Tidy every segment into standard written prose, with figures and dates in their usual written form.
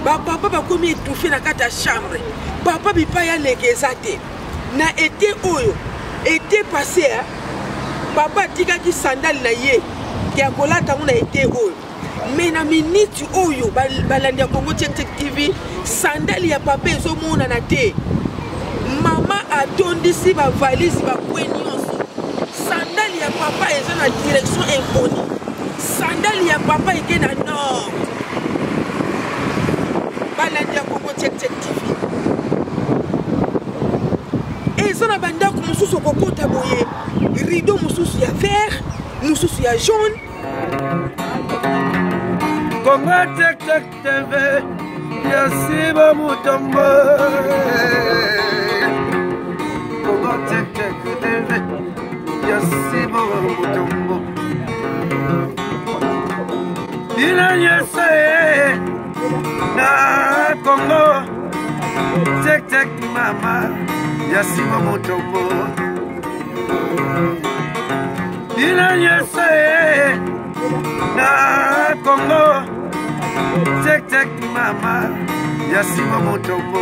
Bapapa bakomi étouffe na kati ya chambre. Papa bipai aleka eza te. Na ete oyo ete passé, hein? Papa atikaki sandale na ye ke akolata yango na ete oyo, me na miniti oyo, balandi ya Congo Check Check TV, sandale ya papa ezomonana te. Mama atondisi bavalise, bakwe nyonso. Sandale ya papa eza na direction inconnue. Sandale ya papa eke na nord. Balandi ya Congo Check Check TV, eza na bandako mosusu okokota boye, rideau mosusu ya vert, mosusu ya jaune. Congo Check Check TV ya Siba Mutombo. Congo Check Check TV ya Siba Mutombo. Bino nyonso ye na Congo Check Check, mama ya Siba Mutombo. Bino nyonso ye na Congo Check Check, mama ya Siba Mutombo.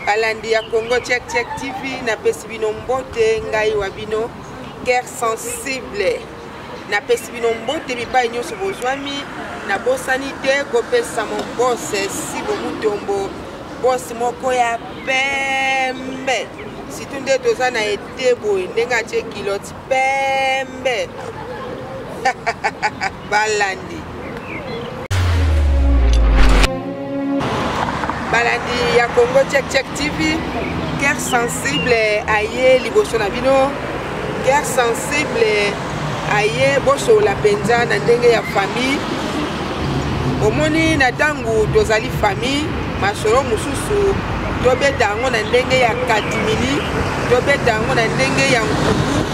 Balandi ya Congo Check Check TV, napesi bino mbote. Ngai wa bino Cœur Sensible, napesi bino mbote bipai nyonso bozwami. Nabosani te kopesa mon boss Sibo Mutombo, boss moko ya pembe, surtout nde toza na ete boye, ndenge atie culotte pembe. Balandi ya Congo Check Check TV, Cœur Sensible aye liboso na bino. Cœur Sensible aye bosolola mpenza na ndenge ya famille. Omoni, na ntango tozali famille, masolo mosusu tobeta yango na ndenge ya katimini, tobeta yango na ndenge ya nkuku.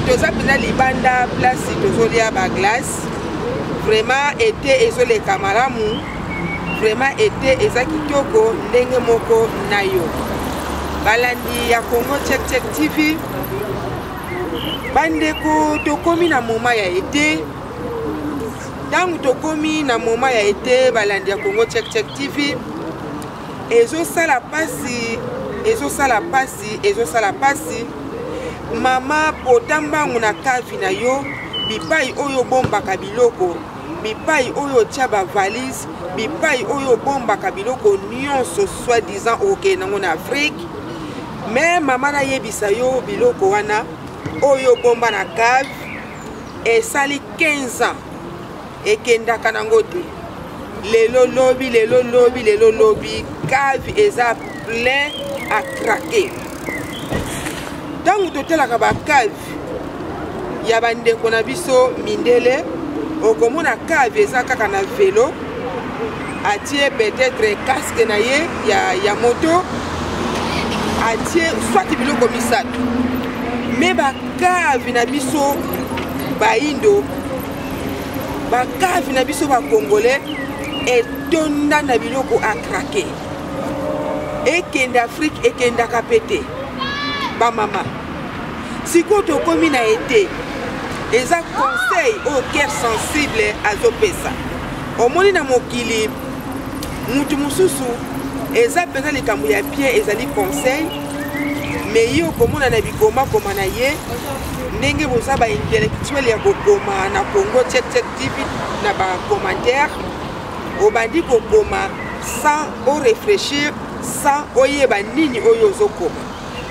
Toza mpenza libanda, place tozolia baglace. Vraiment, ete ezoleka malamu, vraiment ete eza kitoko ndenge moko na yo. Balandi ya Congo Check Check TV, bandeko, tokomi na moment ya ete. Ntango tokomi na moment ya ete, balandi ya Congo Check Check TV, ezosala pasi, ezosala pasi, ezosala pasi. Mama, pota mbangu na cave na yo, bipai oyo obombaka biloko, bipai oyo otya bavalise, bipai oyo obombaka biloko nyonso soi-disant okokende nango na Afrique. Me mama, nayebisa yo, biloko wana oyo obomba na cave esali 15 ans, ekendaka nango te. Lelo lobi, lelo lobi, lelo lobi, cave eza plein à craquer. Ntango totalaka bacave ya bandeko na biso mindele, okomona cave eza kaka na velo, atie peut-être casque na ye ya moto, atie soit biloko misato. Me bacave na biso bayindo, bacave na biso bacongolais etonda na biloko à craquer. Ekende Afrique, ekendaka pe te. Bamama, sikoyo tokomi na ete, eza conseil oyo Cœur Sensible azopesa. Omoni, na mokili mutu mosusu eza mpenza likambo ya bien, ezali conseil. Me ye okomona na bikomakoma na ye, ndenge boza baintellectuel ya kokoma na Congo Check Check TV, na bacommentaire obandi kokoma sans oréfléchir, sans oyeba nini oyo ozokoma.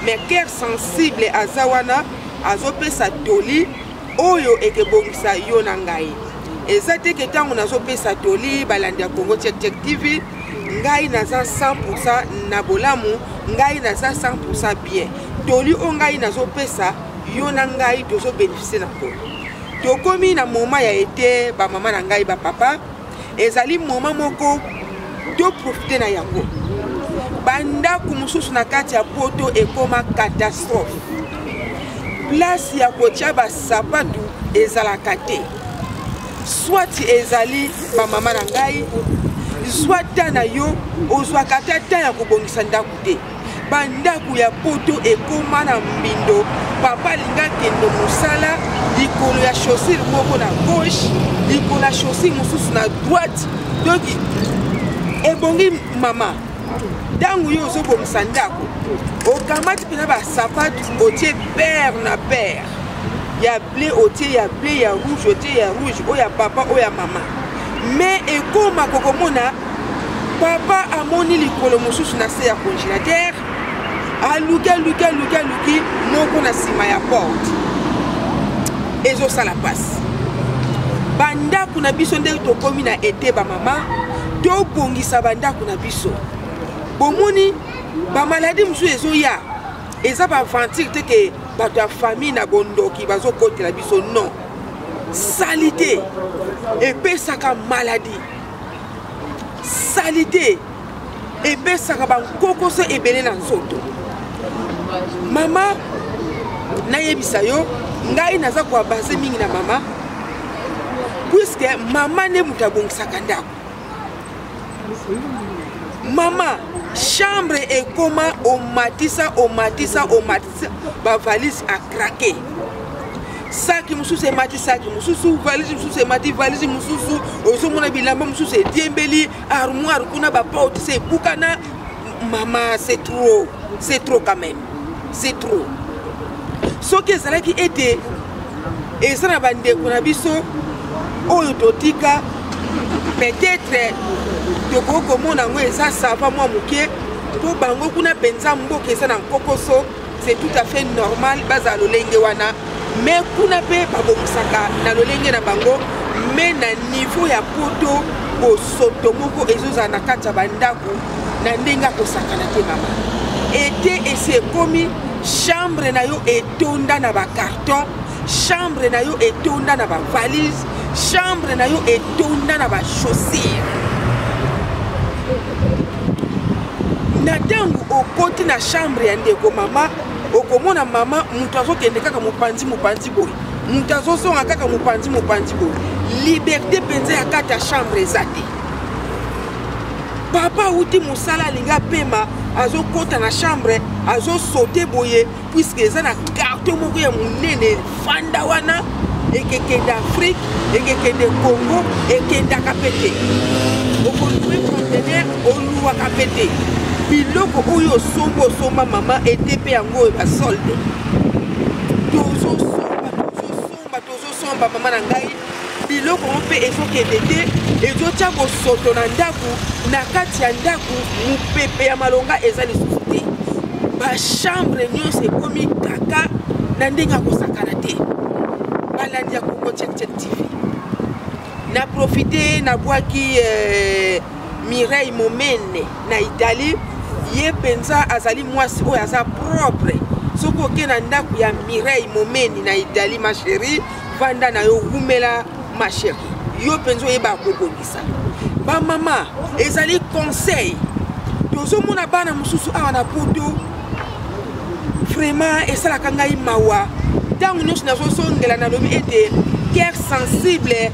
Mais Cœur Sensible aza wana, azopesa toli oyo ekebongisa yo na ngai. Eza te ke ntango nazopesa toli, balandi ya Congo Check Check TV, ngai naza 100 na bolamu, ngai naza 100 bien. Toli oyo ngai nazopesa, yo na ngai tozobénéficie na nkolo. Tokomi na moment ya ete, bamama na ngai, bapapa, ezali moment moko toprofite na yango. Bandako mosusu na kati ya Poto ekoma catastrophe, place ya kotia basapatu ezalaka te. Soit ezali bamama na ngai, zwa ta na yo, ozwaka ata ta ya kobongisa ndako te. Bandako ya poto ekoma na mbindo. Papa alingi akende mosala, likolo ya chaussure moko na gauche, likolo ya chaussure mosusu na droite. Donc ebongi mama, ntango yo ozobongisa ndako, okamati mpena basapatu otie paire na paire ya bleu, otie ya bleu, ya rouge, otie ya rouge, oyo ya papa, oyo ya mama. Mais ekoma kokomona papa amoni likolo mosusu na se ya congélateur, aluki aluki aluki aluki moko na nsima ya porte. Ezosala mpasi. Bandako na biso ndenge tokomi na ete, bamama tobongisa bandako na biso. Bomoni bamaladi mosusu ezoya, eza baaventure te ke bato ya famille na bondoki bazokotela biso. Non, saleté epesaka maladie, saleté epesaka bankokoso ebele na nzoto. Mama, nayebisa yo, ngai naza koabaser mingi na mama, puisque mama nde moto abongisaka ndako. Mama, chambre ekoma omatisa omatisa omatisa bavalise acraquer, saki mosusu emati saki mosusu, valise mosusu emati valise mosusu, ozomona bilamba mosusu ediembeli armoire kuna, baporte se ebukana. Mama, c'est trop, c'est trop quand même, c'est trop. Soki ezalaki ete eza na bandeko na biso oyo totika, peut-être tokoki komona yango eza ça va mwa moke, mpo bango kuna mpenza mboka eza na nkokoso, c'est tout à fait normal bazala lolenge wana. Mais kuna mpe babongisaka na lolenge na bango. Mais na niveau ya poto, bosoto moko ezozala na kati ya bandako na ndenge akosakana te. Mama, ete esi ekomi, chambre na yo etonda na bacarton, chambre na yo etonda na bavalise, chambre na yo etonda na bachaussure. Na ntango okoti na chambre ya ndeko mama, okomona mama moto azokende kaka mopanzi mopanzi boye, moto azozonga kaka mopanzi mopanzi boye. Liberté mpenza ya kati ya chambre eza te. Papa awuti mosala, alingi apema, azokɔta na chambre, azosaute boye, puisque eza na carton moko ya monene fanda wana, ekekende Afrique, ekekende Congo, ekendaka mpe te. Okolouer conteneur, oluwaka mpe te. Biloko oyo osomba osomba, mama, ete mpe yango oyo basolde, tozosomba tozosomba tozosomba. Mama na ngai, biloko yango mpe ezokende te, ezotia bosoto na ndako. Na kati ya ndako, mopepe ya malonga eza lisusu te. Bachambre nyonso ekomi kaka na ndenge ya kosakana te. Balandi ya Congo Check Check TV, na profite nabwaki Mireille Momene na Italie. Ye mpenza azali mwasi oyo aza propre. Soki oke na ndako ya Mireille Momeni na Italie, ma chérie, vanda na yo, wumela ma chérie, yo mpenza oyeba kobongisa. Bamama, ezali conseil. Tozomona bana mosusu awa na poto, vraiment esalaka ngai mawa. Ntango nyonso nazozongela, nalobi ete cœur sensible,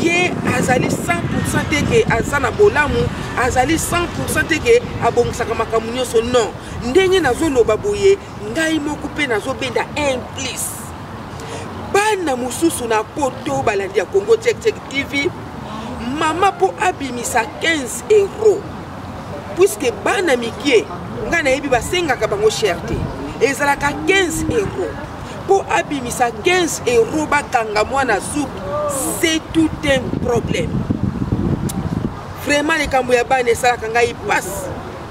ye azali 100 te ke aza na bolamu, azali 100 te ke abongisaka makambo nyonso. Non, ndenge nazoloba boye, ngai moko mpe nazobenda 1 plus. Bana mosusu na poto, balandi ya Congo Check Check TV, mama mpo abimisa 15 euro, puisque bana mike, ngai nayebi basengaka bango cher te, ezalaka 15 euro. Mpo abimisa 15 euro bakanga mwana suki, c'est tout un problème. Vraiment, likambo ya bana esalaka ngai mpasi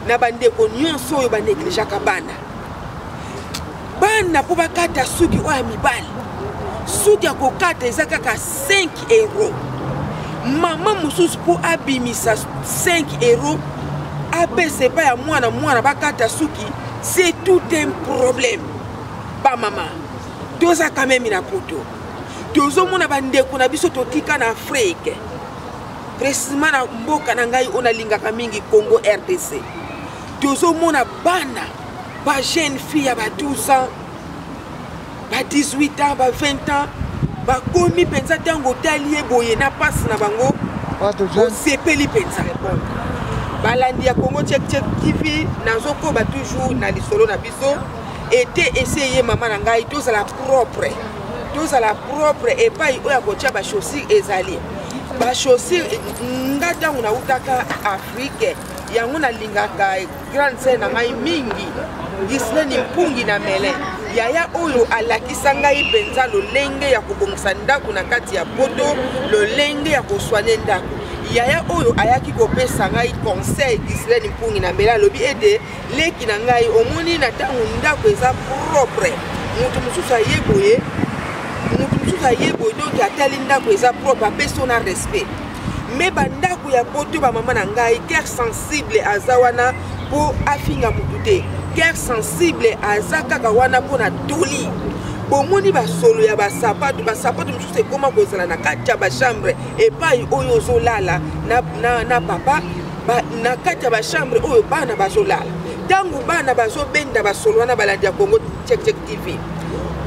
na bandeko nyonso oyo banégligeaka bana. Bana mpo bakata suki oyo ya mibali, suki ya kokata eza kaka 5 euro. Mama mosusu mpo abimisa 5 euro apesa epai ya mwana, mwana bakata suki, c'est tout un problème. Bamama, toza quand même na poto, tozomona bandeko na biso totika na Afrique, précisement na mboka na ngai oyo nalingaka mingi, Congo RDC. Tozomona bana, bajeune fille ya ba 12 ans, ba 18 ans, ba 20 ans, bakomi mpenza, ntango otali ye boye na mpasi na bango, osepeli mpenza. Balandi ya Congo Check Check TV, nazokoba toujours na lisolo na biso. Ete esi eye mama na ngai, tozala propre, tozala propre epai oyo akotia bachaussure ezali bachaussure. Nga ntango nautaka Afrique, yango nalingaka grande sœur na ngai mingi, Gisleni Mpungi na Melin, yaya oyo alakisa ngai mpenza lolenge ya kobongisa ndako na kati ya poto, lolenge ya koswane ndako. Yaya oyo ayaki kopesa ngai conseil, Gisleni Mpungi na Melin, alobi ete leki na ngai, omoni na ntango ndako eza propre, moto mosusu aye boye, moto mosusu aye boye, donc atali ndako eza propre, apesi yo na respect. Me bandako ya poto, bamama na ngai, cœur sensible aza wana mpo afinga motu te, cœur sensible aza kaka wana mpo na toli. Bomoni basolo ya basapato, basapato mosusu ekóma kozala na kati ya bachambre epai oyo ozolala na, na, na papa ba, na kati ya bachambre oyo bana bazolala. Ntango bana bazobenda basolo wana, balandi ya Congo Check Check TV,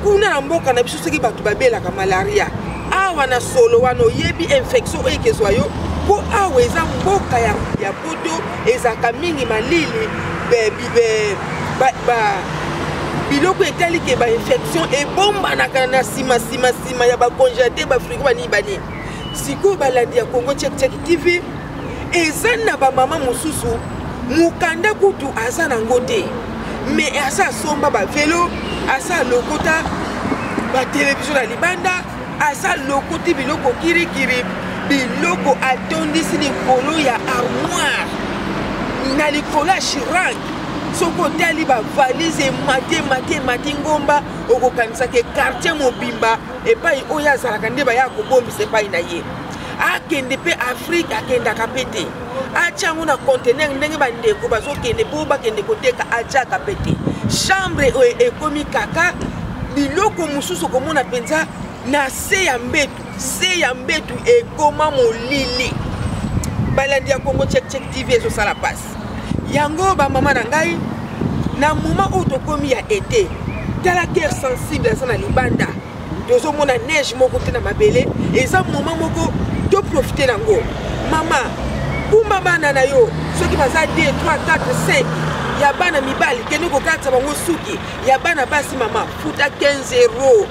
kuna na mboka na biso soki bato babelaka malaria awa na solo wana, oyebi infection oyo ekezwa yo, mpo awa eza mboka ya poto, ezalaka mingi malili, be, be, ba, ba, biloko etali ke bainfection ebombanaka na nsima nsima nsima ya bacongélateur, bafrigo, banini banini. Sikoyo balandi ya Congo Check Check TV, eza na bamama mosusu mokanda kutu aza nango te, me aza asomba bavelo, aza alokota batelevizio na libanda, aza lokoti biloko kirikiri, biloko atondisi likolo ya armoire na likolo ya shirank. Soki otali bavalise emati emati emati ngomba, okokanisaka quartier mobimba epai oyo azalaka nde baya kobombisa epai na ye. Akende mpe Afrike, akendaka mpe te, atya yango na conteneur ndenge bandeko bazokende mpo bakende koteka, atyaka mpe te. Chambre oyo ekomi kaka biloko mosusu, okomona mpenza na se ya mbetu, se ya mbetu ekoma molili. Balandi ya Congo Check Check TV, ezosala mpasi yango. Bamama na ngai, na moment oyo tokomi ya été, tala cœur sensible aza na libanda, tozomona neige moko te na mabele. Eza moment moko toprofite nango. Mama, kumba bana na yo, soki baza 2, 3, 4, 5 ya bana mibali, kende kokatisa bango suki. Ya bana basi, mama, futa 15 euro,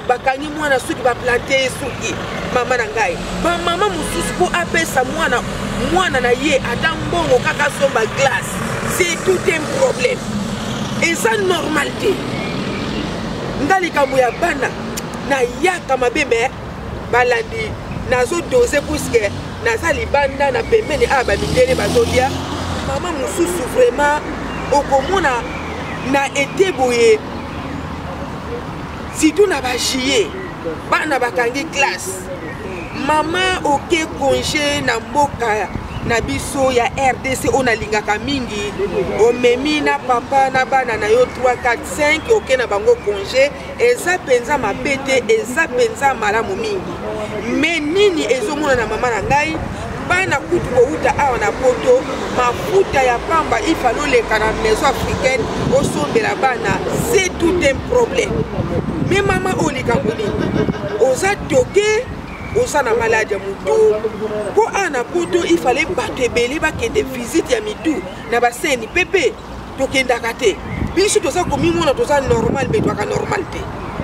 bakangi mwana suki, baplante ye suki. Mama na ngai, bamama mosusu mpo apesa mwana mwana na ye ata mbongo kaka asomba glace, c'est tout un problème, eza normal te. Nga likambo ya bana nayaka mabe, me balandi nazodose puisque naza libanda na pembeni awa, bamindele bazolia. Mama mosusu vraiment okomona na ete boye, surtout na bajuillet, bana bakangi classe, mama oke congé na mboka na biso ya RDC oyo nalingaka mingi, omemi na papa na bana na yo 3, 4, 5, oke na bango congé. Eza mpenza mabe te, eza mpenza malamu mingi. Me nini ezomona na mama na ngai, bana kutu kowuta awa na poto, mafuta ya pamba ifale oleka na maison africaine osombela bana, c'est tout un problème. Me mama oyo, likambo nini? Oza toke, oza na maladi ya motu, mpo awa na poto ifale bato ebele bakende visite ya mitu na baseni pepe, tokendaka te. Biso toza komimona toza normal, me toaka normal te,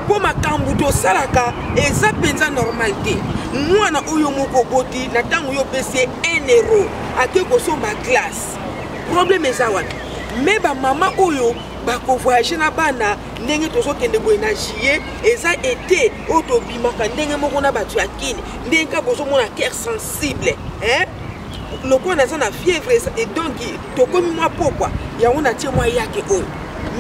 mpo makambo tosalaka eza mpenza normal te. Mwana oyo moko oboti, na ntango yo opesi ye 1 euro ake kosomba glace, problème eza wapi? Me bamama oyo bakovoyage na bana, ndenge tozokende boye na juillet, eza ete oyo tobimaka ndenge moko na bato ya kini, ndenge kaka bozomona cœur sensible, hein? Lokola naza na fièvre et donc tokomi mwa pokwa, yango natie mwa yake oyo,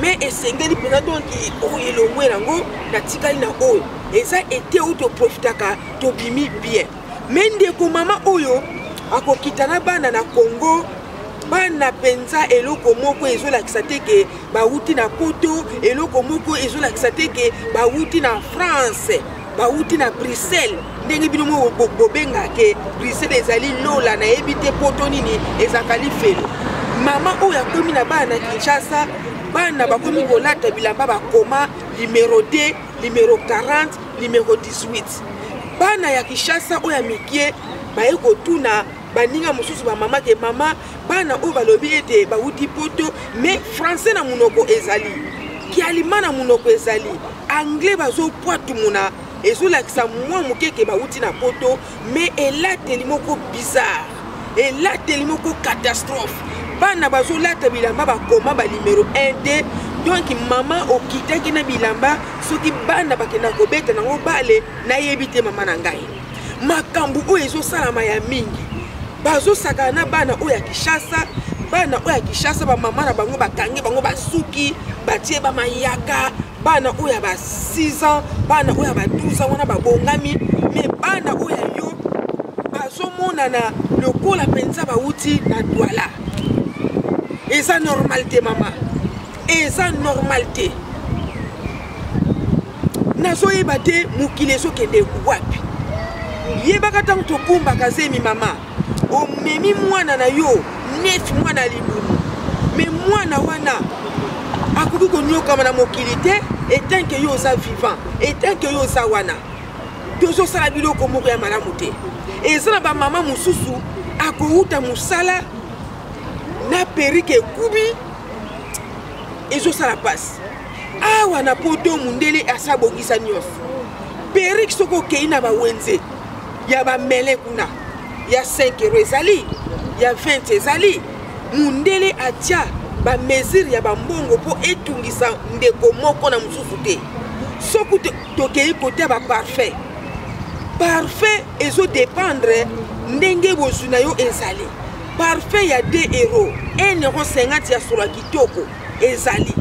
me esengeli mpenza donc oyo elongwe yango, natikali na oyo. Eza ete oyo toprofitaka, tobimi bien. Me ndeko mama oyo akokita na bana na Congo, bana mpenza eloko moko ezolakisa te ke bawuti na poto, eloko moko ezolakisa te ke bawuti na France, bawuti na Bruxelles, ndenge bino mo bobengaka ke Bruxelles ezali lola, nayebi te poto nini ezalaka lifelo. Mama oyo akomi na bana na Kinshasa, bana bakomi kolata bilamba bakoma numero 2, numero 40, numero 18. Bana ya Kinshasa oyo ya mikie baye kotuna. Baninga mosusu bamama ke mama, bana oyo balobi ete bawuti poto, mais français na monoko ezali, kialima na monoko ezali, anglais bazopwatumuna, ezolakisa mwa moke ke bawuti na poto, mais elateli moko bizarre, elateli moko catastrophe. Bana bazolata bilamba bakoma ba numero 1 2. Donc mama okitaki na bilamba, soki bana bakenda kobeta nango bale, nayebi te mama na ngai. Makambo oyo ezosalama ya mingi, bazosakana na bana oyo ya Kinshasa. Bana oyo ya Kinshasa, bamama na bango bakangi bango basuki, batie bamayaka. Bana oyo ya ba 6 ans, bana oyo ya ba 12 ans wana babongami, mais bana oyo ya yo bazomonana lokola mpenza bawuti na Douala. Eza normal te mama, eza normal te. Nazoyeba te mokili ezokende wapi. Yebaka ntango tokumbaka zemi mama, omemi mwana na yo neti mwana ya libumu, me mwana wana akoki konyokama na mokili te etant que yo oza vivant, etant que yo oza wana. Tozosala biloko moko ya malamu te. Eza na bamama mosusu akowuta mosala na perike ekubi, ezosala mpasi. Awa na poto mundele asabongisa nyonso. Perike soki okei na bawenze ya bamele kuna ya 5 euro ezali, ya 20 ezali, mundele atia ba mesure ya bambongo mpo etungisa ndeko moko na mosusu te. Soki tokei kote ba parfait, parfait ezodépendre ndenge bozwi na yo ezali. Parfait ya 2 euro, 1 euro 50 ya solo ya kitoko ezali.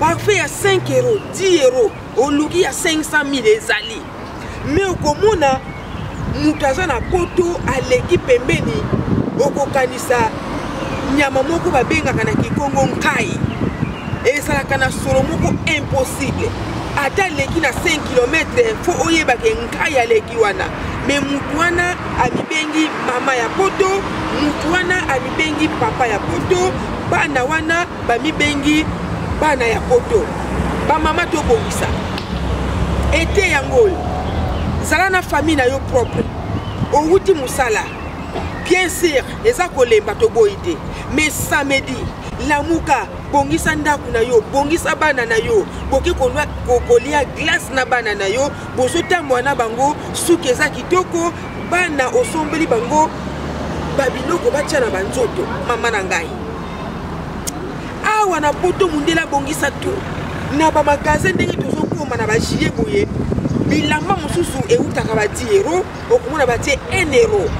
Parfait ya 5 euro, 10 euro, oluki ya 500 000 ezali. Me okomona moto aza na poto aleki pembeni, okokanisa nyama moko babengaka na kikongo nkai, ezalaka na solo moko impossible. Ata aleki na 5 km, fo oyebake nkai aleki wana. Me mutu wana amibengi mama ya poto, mutu wana amibengi papa ya poto, bana wana bamibengi bana ya poto. Bamama tobongisa ete yango oyo, zala na famille na yo propre. Owuti mosala, bien sûr eza kolemba, toboyi te, mais samedi lamuka, bongisa ndako na yo, bongisa bana na yo, boki kolia glace na bana na yo, bozotambola na bango, suki eza kitoko, bana osombeli bango babiloko batia na banzoto. Mama na ngai, awa na poto mundele abongisa tout na bamagasin, ndenge tozokoma na bagie boye, bilamba mosusu eutaka ba 10 euro, okomona batie 1 euro.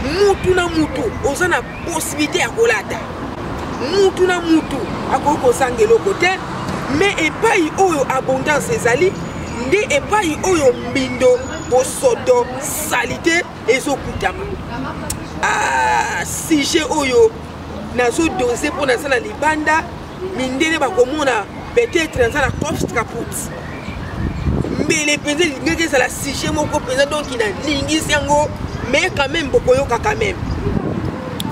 Mutu na mutu oza na possibilité ya kolata, mutu na mutu akoki kozanga eloko te. Me epai oyo abondance ezali, nde epai oyo mbindo, bosoto, salite ezokutama. Ah, sujet oyo nazodose mpo naza na libanda, mindele bakomona peut-être naza na coffre kaput mbele mpenza elingaki ezala sujet moko mpenza, donc nalingisi yango, mais quand même bokoyoka quand même.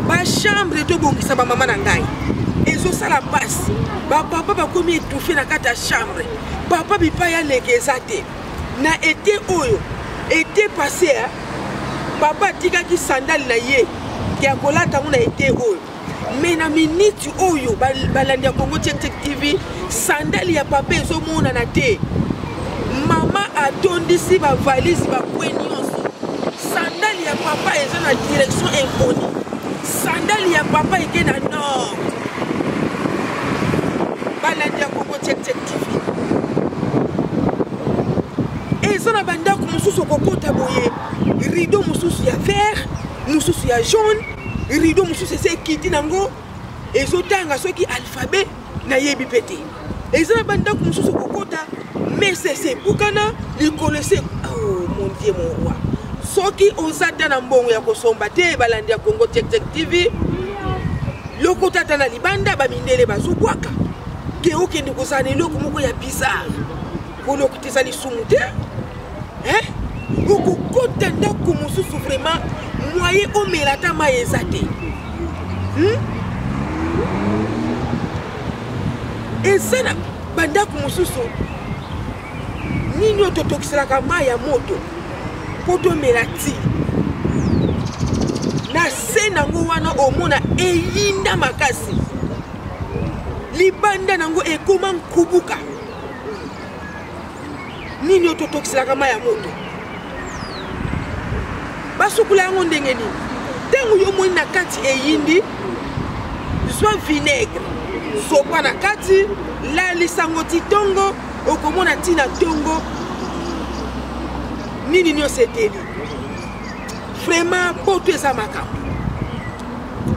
Bachambre tobongisa, bamama na ngai, ezosala mpasi. Bapapa bakomi étouffe na kati ya chambre, papa bipai aleka eza te. Na ete oyo ete passé, papa atikaki sandale na ye ya kolata yango na ete oyo, me na miniti oyo balandi ya Congo Check Check TV, sandale ya papa ezomonana te. Mama atondisi bavalise, bakwe nyonso, sandale ya papa eza na direction inconnue. Sandale ya papa eke na nord. Balandi ya Congo Check Check TV, eza na bandako mosusu okokota boye, rideau mosusu ya vert, mosusu ya jaune, rideau mosusu esi ekiti nango ezotanga soki alphabet, nayebi mpe te. Eza na bandako mosusu okokota, mesa esi ebukana, likolo esi, oh mon Dieu, mon roi. Soki oza ta na mbongo ya kosomba te, balandi ya Congo Check Check TV, lokota ata na libanda, bamindele bazobwaka ke okende kozala na eloko moko ya bizarre. Kolokota eza lisumu te. Okokota ndako mosusu, vraiment moyen omela ata mai eza te. Eza na bandako mosusu nini oyo totokiselaka mai ya moto mpo tomela ti na. Na se nango wana omona eyinda makasi, libanda nango ekoma nkubuka. Nini oyo totokiselaka mai ya moto? Basukula yango ndenge nini? Ntango yo omoni na kati eyindi, zwa vinaigre, sopa na kati, lalisa yango ti ntongo, okomona ti na ntongo nini nyonso eteli. Vraiment poto eza makambo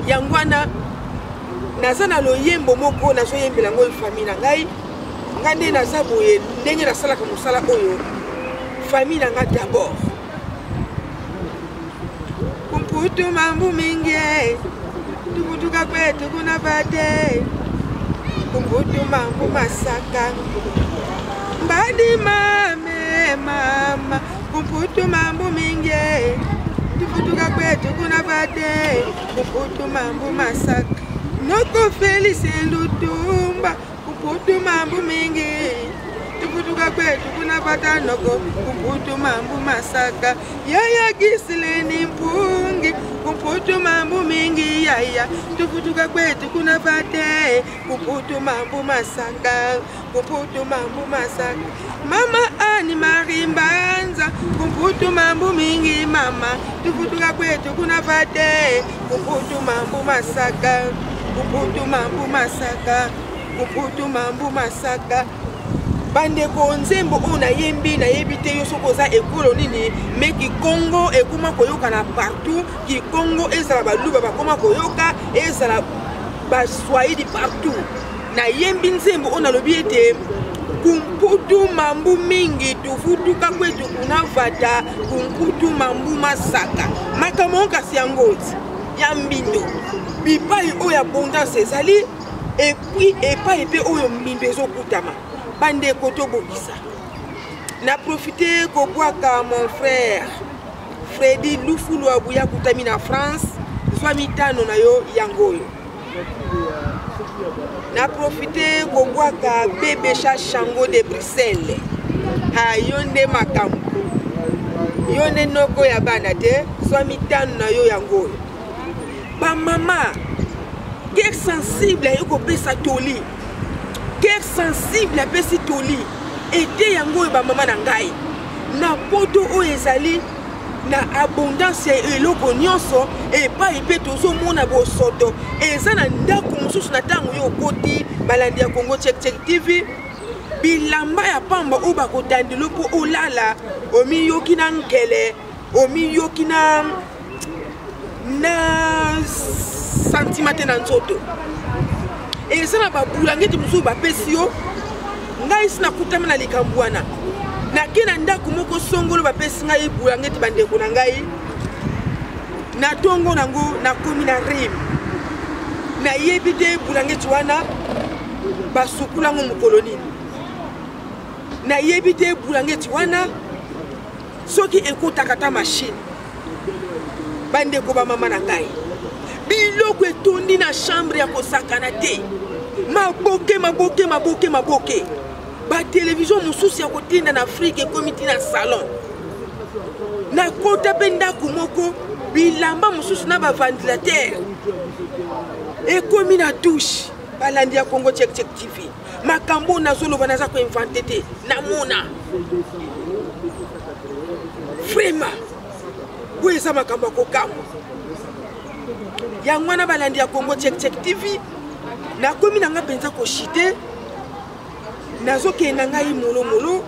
yango wana. Naza na loyembo moko nazoyembela yango famille na ngai. Ngai nde naza boye, ndenge nasalaka mosala oyo, famille na ngai d'abord. Kumputu mambu mingi tukutuka kwetu kuna bate kumputu mambu masaka mbadi mame mama kumputu mambu mingi tukutuka kwetu kuna bate kumputu mambu masaka noko Felice Lutumba kumputu mambu mingi tukutuka kwetu kuna bata noko kumputu mambu masaka yaya gisileni mpungi kumputu mambu mingi yaya tukutuka kwetu kuna bate kumputu mambu masaka kumputu mambu masaka mama ani marimbanza kumputu mambu mingi mama tukutuka kwetu kuna bate kumputu mambu masaka kumputu mambu masaka kumputu mambu masaka. Bandeko, nzembo oyo nayembi, nayebi te yo soki oza ekolo nini, me kikongo ekoma koyokana partout. Kikongo ezala baluba bakoma koyoka, ezala baswahili partout. Nayembi nzembo oyo nalobi ete kumputu mambu mingi tufutuka kwetu kuna vata kumputu mambu masaka. Makambo kasi yango ya mbindo, bipai oyo abondance ezali, epuis epai mpe oyo mbindo ezokutama. Bandeko, tobongisa. Na profite kobwaka mon frère Freddy Lufulu Abuya kutami na France, zwa mitano na yo yango oyo. Na profite kobwaka bebe Chango de Bruxelles. Ha, yo nde makambo, yo nde noko ya bana te, zwa mitano na yo yango oyo. Bamama, cœur sensible aye kopesa toli, cœur sensible apesi toli ete yango oyo. Bamama na ngai, na poto oyo ezali na abondance ya eloko nyonso, epai mpe tozomona bosoto eza na ndako mosusu. Na ntango yo okoti, balandi ya Congo Check Check TV, bilamba ya pamba oyo bakotandelo mpo olala, omiyoki na nkele, omiyoki na sentiment te na nzoto. Eza na babulangeti mosusu bapesi yo. Ngai si nakutama na likambo wana, nake na ndako moko songolo, bapesi ngai bulangeti. Bandeko na ngai, na ntongo nango nakomi na rime, nayebi te bulangeti wana basukulango mokolo nini, nayebi te bulangeti wana soki ekotaka ta machine. Bandeko, bamama na ngai, biloko etondi na chambre ya kosakana te, maboke maboke maboke maboke. Batelevizio mosusu ya kotinda na Afrike ekomi ntina salon. Nakota mpe ndako moko, bilamba mosusu na baventilateur ekomi na douche. Balandi ya Congo Check Check TV, makambo nazoloba naza koinvente te, namona vraiment oyo eza makambo ya kokamwa. Yango wana, balandi ya Congo Check Check TV, nakomi na nga mpenza koshite, nazokende na ngai molomolo.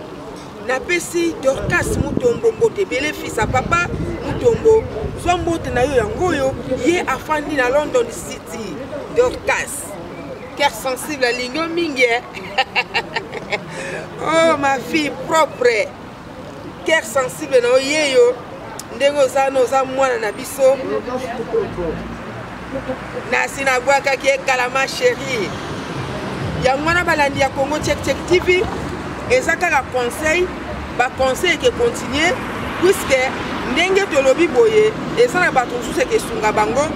Napesi Dorcas Mutombo mbote ebele, fils ya papa Mutombo, zwa mbote na yo yango oyo. Ye afandi na London City. Dorcas, cœur sensible alingi yo mingi. Oh, ma fille propre, cœur sensible na yo ye yo ndenge oza na oza mwana na biso. Nasi nabwakaki ekala, ma chérie. Yango wana, balandi ya Congo Check Check TV, eza kaka conseil, baconseil eke continue, puisque ndenge tolobi boye, eza na bato mosusu ekesunga bango,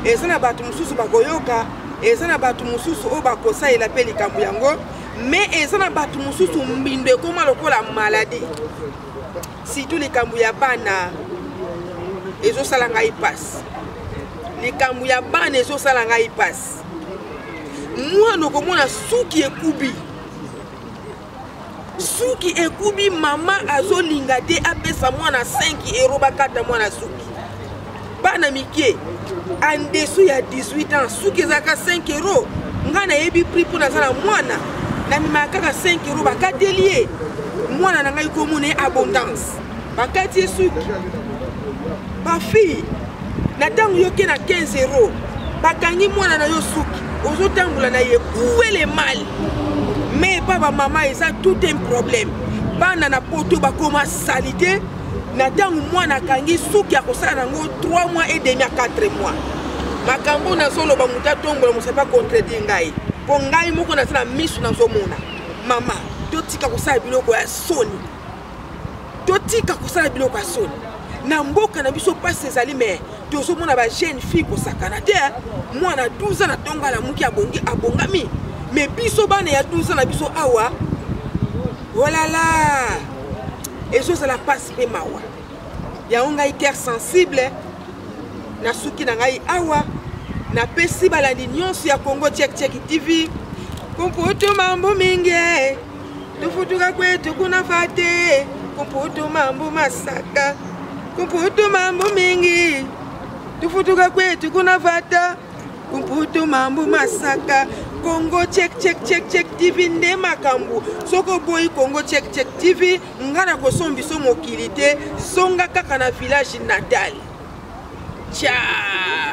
eza na bato mosusu bakoyoka, eza na bato mosusu oyo bakosalela mpe likambo yango. Mais eza na bato mosusu mbindo ekóma lokola maladie, surtout likambo ya bana ezosala ngai mpasi. Likambo ya bana ezosala ngai mpasi. Mwana okomona suki ekubi, suki ekubi, mama azolinga te apesa mwana 5 euro bakata mwana suki. Bana mike en dessous ya 18 ans suki ezalaka 5 euro. Ngai nayebi prix mpo naza na mwana, namemaka kaka 5 euro bakateli ye mwana na ngai komona ye abondance, bakati ye suki. Bafille na ntango yoke na 15 euro bakangi mwana na yo suki, ozotambola na ye uwele mal. Mais epa bamama eza tout un problème. Bana na poto bakoma salite na ntango mwana akangi suki akosala nango 3 mois et demi à 4 mois. Makambo nazoloba moto atombola mosapi acontredire ngai, mpo ngai moko naza na miso nazomona. Mama, totika kosala biloko ya soni, totika kosala biloko ya soni na mboka na biso. Mpasi ezali, me tozomona ba jeune fille kosakana te. Mwana 12 ans na ntongo alamuki abongi abongami, me biso bana ya 12 ans na biso awa, olala, ezozala mpasi mpe mawa. Yango ngai cœur sensible nasuki na ngai awa. Napesi balandi nyonso ya Congo Check Check TV kumputu mambo mingi tufutuka kwetu kuna fate kumputu mambo masaka kumputu mambo mingi tufutuka kwetu kuna fata kumputu mambo masaka. Congo Check Check Check Check TV nde makambo. Soki oboyi Congo Check Check TV, nga na kosombiso mokili te, zonga kaka na village natal. Ciao.